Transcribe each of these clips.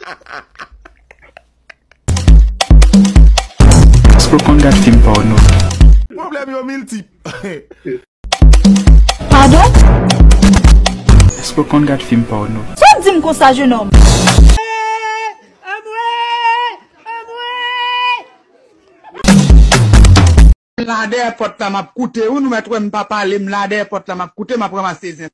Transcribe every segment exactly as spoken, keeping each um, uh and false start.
Èske w konn gad fim pòno? Pwoblèm yo miltip. Padon? Èske w konn gad fim pòno? Sa w di m konsa, jenòm? M la dèyè pòt la, m ap koute. Wi, nou mèt wè m pa pale, m la dèyè pòt la, m ap koute, m ap ranmase zen.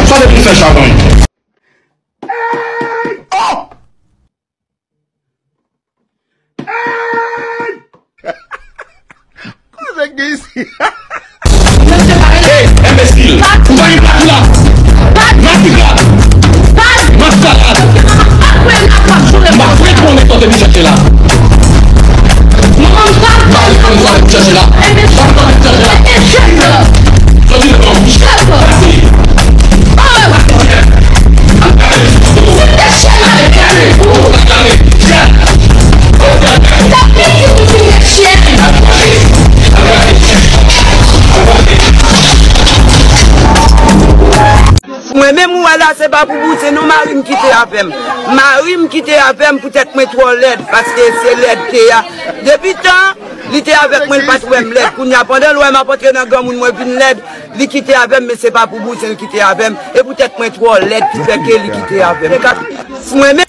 Sa te pou fè sa ban m. Ey! Oh! Ey! Koze k gen isi? Ey, enbesil! Ou pa gen plat ou la! Matik la! Maskarad! M ap reponn kote m chache la! M ap reponn kote m chache la! M ap reponn kote m chache la! Soti nan bouch! Pati! Mwen menm ou wè la se pa pou bouzen non, mari m kite avè m. Mari m kite avè m poutèt mwen twò lèd, paske se lèdte a. Depi tan li te avèk mwen, li pa t wè m lèd. Kounye a, pandan l wè m ap antre nan granmoun, mwen vin lèd, li kite avè m, men se pa pou bouzen l kite avè m. E poutèt mwen twò lèd ki fè ke li kite avè m. Mwen menm